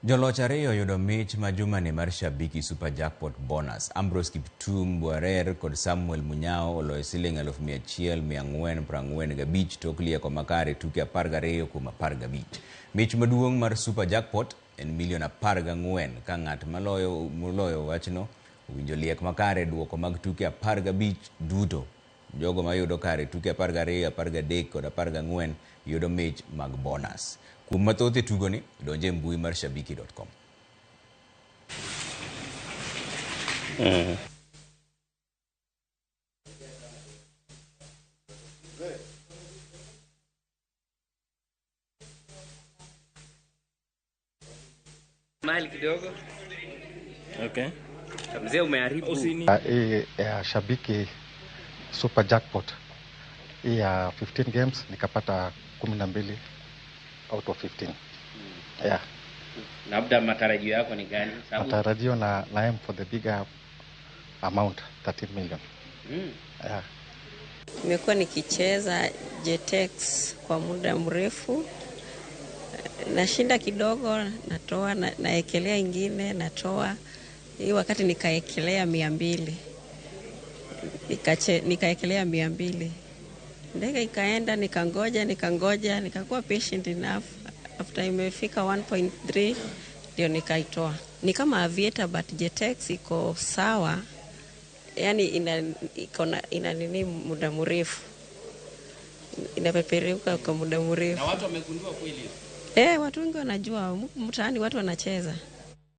Joloch ariyo oyudo mich ma jumani mar Shabiki Super Jackpot Bonus. Ambrose Kiptum Bwarer kod Samuel Munyao oloyo siling 1,445 tok lieko makare tuke 12 kuom 15. Mich maduong' mar Super Jackpot en milion 14 ka ng'at moloyo wachno owinjo liek makare duoko mag tuke 15 duto. Jogo mayudo kare tuke 12, 13 kod 14 yudo mich mag bonus. Kuom mathoth e tugoni, donj e mbui mar shabiki.com. Mali kidogo. Okay. Mzee umeharibu. Hii ya Shabiki Super Jackpot hii ya 15 games nikapata 12 out of 15. Yeah. Labda matarajio yako ni gani? Sababu Matarajio na aim for the bigger amount, 13 million. Yeah. Nimekuwa nikicheza JetX kwa muda mrefu. Nashinda kidogo, natoa, naekelea ingine, natoa. Hii wakati nikaekelea 200. Nikaekelea 200. Ndege ikaenda, nikangoja, nikangoja, nikakuwa patient enough. After imefika 1.3 ndio nikaitoa. Ni kama Aviator but JetX iko sawa. Yaani ina, iko na, ina nini muda mrefu. Inapeperuka kwa muda mrefu. Na watu wamegundua kweli? Watu wengi wanajua, mtaani watu wanacheza.